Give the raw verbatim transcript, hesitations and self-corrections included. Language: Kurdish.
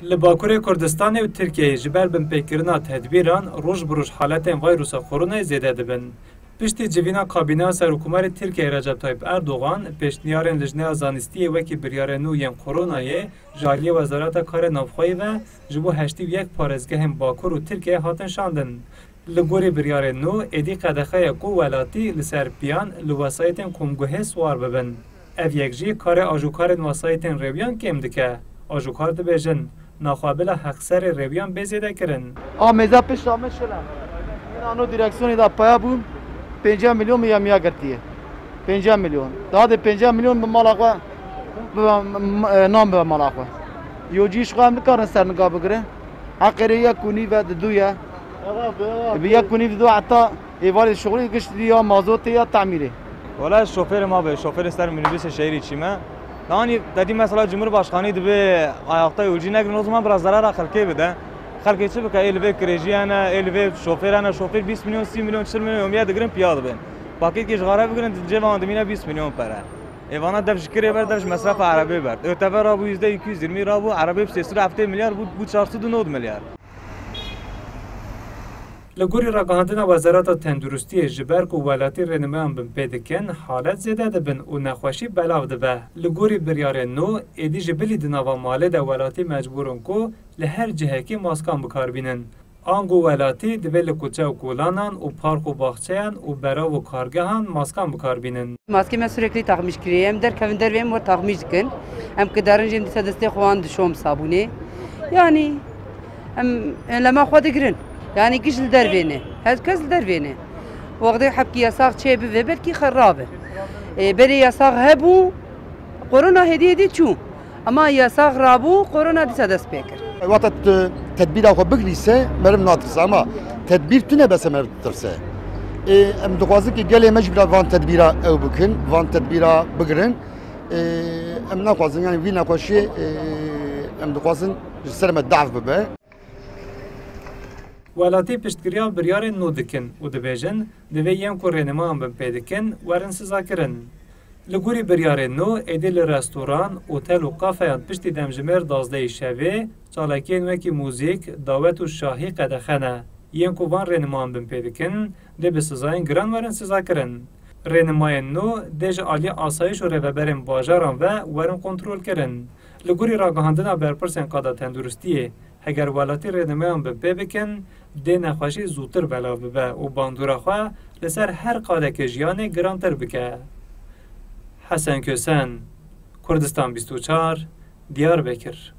Li Bakurê Kurdistanê û Tirkiyeyê ji ber binpêkirina tedbîran roj bi roj haletên vayrusa koronayê zêde dibin. Piştî civîna kabîneya Serokkomarê Tirkiyeyê Recep Tayyip Erdogan, pêşniyarên Lijneya Zanistiyê wekî biryarên nû yên koronayê ji aliyê Wezareta Karê Navxweyî ve ji bo heştê û yek parêzgehên Bakur û Tirkiyeyê hatin şandin. Li gorî biryarên nû, êdî qedexeye ku welatî li ser piyan li wesayîtên komguhê siwar bibin. Ev yek jî karê ajokarên wesayîtên rêwiyan kêm dike. Ajokar dibêjin, naxwe bila heqserê rêwiyan bê zêdekirin. A mêza pişta me şile. Min ano direksiyonê da paya bû, pêncî milyon mi yemiya girtiye. Pêncî milyon. Daha de pêncî milyon bi mala xwe, bi, m-, m-, e, nan bi mala xwe. Yo cî ji xwe em nikarin sernika bigirin. Heqê rê yek û nîv e, didu ye. Bi yek û nîv didu heta êvarê şixulî gişt ya mazotê ya temîrê. Wala şofêrê ma be, şofêrê ser minibusê şehîrî çî me. Danî te dî mesela Cumhurbaşkanî dibe ayakta yolcu negirin, o zaman biraz zarara xelkê bide. Xelkê çi bike? Ê li vê kirêjî hene, ê li vê şofêr hene, şofêr bîst milyon, sî milyon, çil milyon yomiye digirin piya dibin. Pakêtkê ji xare bigirin, cêva wan dimîne bîst milyon pere. Ê vana dev ji kirê ber, dev ji mesrefa erebê ber. ÖTV rabû yüzde iki yüz yirmi rabû, erebê bi sê sed û heftê milyar bû, bû çar sed û nod milyar. Li gorî ragihandina Wezareta Tenduristiyê, ji ber ku welatî rênimayan binpê dikin, halet zêde dibin û nexweşî belav dibe. Li gorî biryarên nû, êdî ji bilî di nava malê de welatî mecbûr in ku li her cihekî maskan bi kar bînin. Ango welatî divê li kuçe û kolanan û park û baxçeyan û berav û kargehan maskan bi kar bînin. Maskê me sürekli takmîş kiriye. Em derkevin dervê em were takmîş dikin. Em kidarin jî em dîsa destê xwe wan dişon bi sabûnê. Yanî em, em lema xwe digirin. Yanî giş li dervê ne. Her kes li dervê ne. Wextê hebkî yasax çê bibe belkî xerab e. Ê, berê yasax hebû, korona hêdî hêdî çû. Ama yasax rabû, korona dîsa dest pê kir. Wata tu tedbîra xwe bigirîse, meriv natirse, ama tedbîr tune bese meriv ditirse. Ê, em dixwazin ki gelê me jî bira van tedbîra ew bikin, van tedbîra bigirin. Ê, em naxwazin, yani vî nexweşiyê, ê, em dixwazin ji ser me dahf bibe. Welatî piştgiriya biryarên nû dikin û dibêjin, divê yên ku rênimayan binpê dikin, werin sizakirin. Li gorî biryarên nû, êdî li restoran, otel û kafeyan piştî demjimêr duwazdehê şevê, çalakiyên wekî muzîk, dawet û şahî qedexe ne. Yên ku van rênimayan binpê dikin, dê bi sizayên giran werin sizakirin. Rênimayên nû dê ji aliyê asayîş û rêveberên bajaran ve werin kontrolkirin. Li gorî ragihandina berpirsên qada tenduristiyê, heger welatî rênimayan binpê bikin, dê nexweşî zûtir belav bibe û bandora xwe li ser her qadeke jiyanê girantir bike. Hesen Kösen, Kurdistan bîst û çar, Diyarbekir.